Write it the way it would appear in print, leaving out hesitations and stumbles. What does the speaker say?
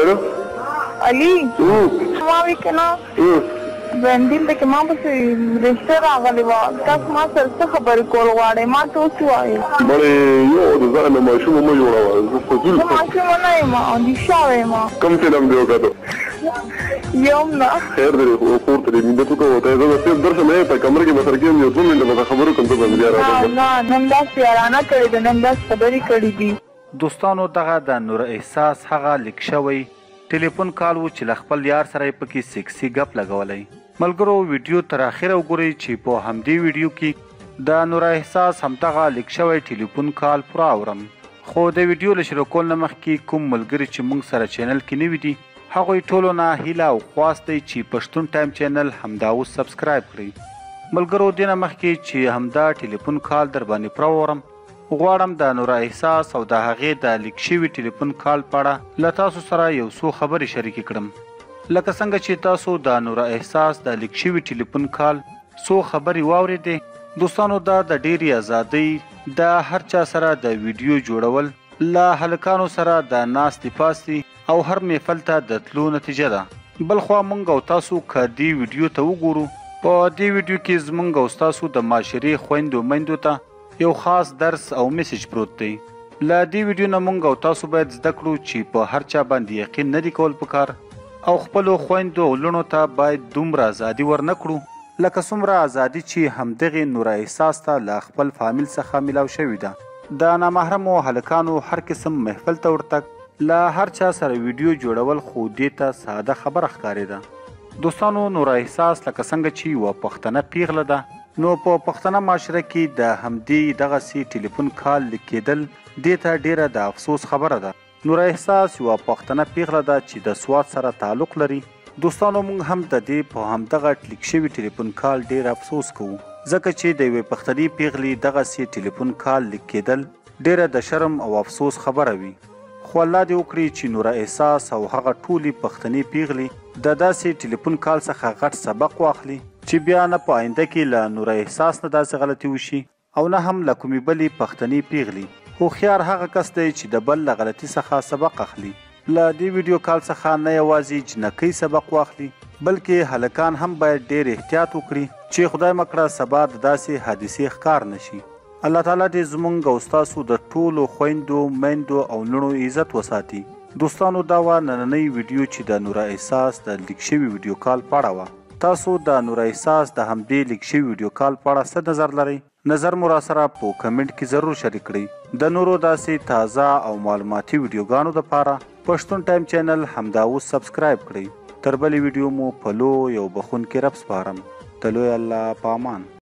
الو علي، ما وی کنه بندیل ته کې ما پسې رشته راغلې وه. تاسو ما سره څه خبرې کول غواړئ؟ ما ته اوس ووایئ. مړې یو د ځان نه ماشومه مه جوړوه، زه فضول. زه ماشومه نه یم، رښتیا وایم. کوم فلم دې وکتو؟ یو هم نه. خیر دی، خور ته دې مینت وکړه. ته زه به درشم په کمره کې به سره کښېنم، یو څو منټه به خبرې وکړم، ته به بیا راځم. نه نه، نن داسې یارانه کړې ده، نن داسې خبرې کړې دي. دوستانو، دغه د نور احساس هغه لیک شوی ټلیفون کال و چې له خپل یار سره یې پکې سیکسي ګپ لګولی. ملګرو، ویډیو تر اخره وګورئ چې په همدې ویډیو کې د نور احساس همدغه لیک شوی ټلیفون کال پوره اورم. خو د ویډیو له شروع کول نه مخکې کوم ملګري چې موږ سره چینل کې نوي دي، هغوی ټولو نه هیله او خواست دی چې پښتون ټایم چینل همدا اوس سبسکرایب کړئ. ملګرو، دې نه مخکې چې همدا ټلیفون کال در باندې پوره واورم، غواړم د نور احساس او د هغې د لیک شوي ټلیفون کال په اړه له تاسو سره یو څو خبرې شریکې کړم. لکه څنګه چې تاسو د نور احساس د لیک شوي ټلیفون کال څو خبرې واورېدې، دوستانو، دا د ډېرې ازادۍ، د هر چا سره د ویډیو جوړول، له هلکانو سره د ناستې پاستې او هر محفل ته د تلو نتیجه ده. بلخوا موږ او تاسو که دې ویډیو ته وګورو، په دې ویډیو کې زموږ او ستاسو د معاشرې خویندو میندو ته یو خاص درس او میسج پروت دی. له دې ویډیو نه موږ او تاسو باید زده کړو چې په هر چا باندې یقین نه دی کول پکار او خپلو خویندو او لوڼو ته باید دومره ازادي ورنه کړو لکه څومره ازادي چې همدغې نور احساس ته له خپل فامیل څخه میلاو شوې ده. د نامحرمو هلکانو هر قسم محفل ته ورتګ، له هر چا سره ویډیو جوړول خو دې ته ساده خبره ښکارېده. دوستانو، نور احساس لکه څنګه چې یوه پښتنه پیغله ده، نو په پښتنه معاشره کې د همدې دغسې ټلیفون کال لیک کېدل دې ته ډېره د افسوس خبره ده. نور احساس یوه پښتنه پیغله ده چې د سوات سره تعلق لري. دوستانو، موږ هم د دې په همدغه لیک شوي ټلیفون کال ډېر افسوس کوو، ځکه چې د یوې پښتنې پیغلې دغسې ټلیفون کال لیک کېدل ډېره د شرم او افسوس خبره وي. خو الله دې وکړي چې نور احساس او هغه ټولې پښتنې پیغلې د داسې ټلیفون کال څخه غټ سبق واخلي چې بیا نه په آینده کې له نور احساس نه داسې غلطي وشي او نه هم له کومې بلې پښتنې پیغلې. هوښیار هغه کس دی چې د بل له غلطي څخه سبق اخلي. له دې ویډیو کال څخه نه یوازې جینکۍ سبق واخلي، بلکې هلکان هم باید ډېر احتیاط وکړي چې خدای مه کړه سبا د داسې حادثې ښکار نه شي. الله تعالی دې زموږ او ستاسو د ټولو خویندو، میندو او لوڼو عزت وساتي. دوستانو، دا وه نننۍ ویډیو چې د نور احساس د لیک شوي ویډیو کال په اړه وه. تاسو د نور احساس د همدې لیک شوي ویډیو کال په اړه څه نظر لرئ؟ نظر مو راسره په کمنټ کې ضرور شریک کړئ. د نورو داسې تازه او معلوماتي ویډیوګانو دپاره پښتون ټایم چینل همدا اوس سبسکرایب کړئ. تر بلې ویډیو مو په لوی او بخښونکي رب سپارم. د لوی الله په امان.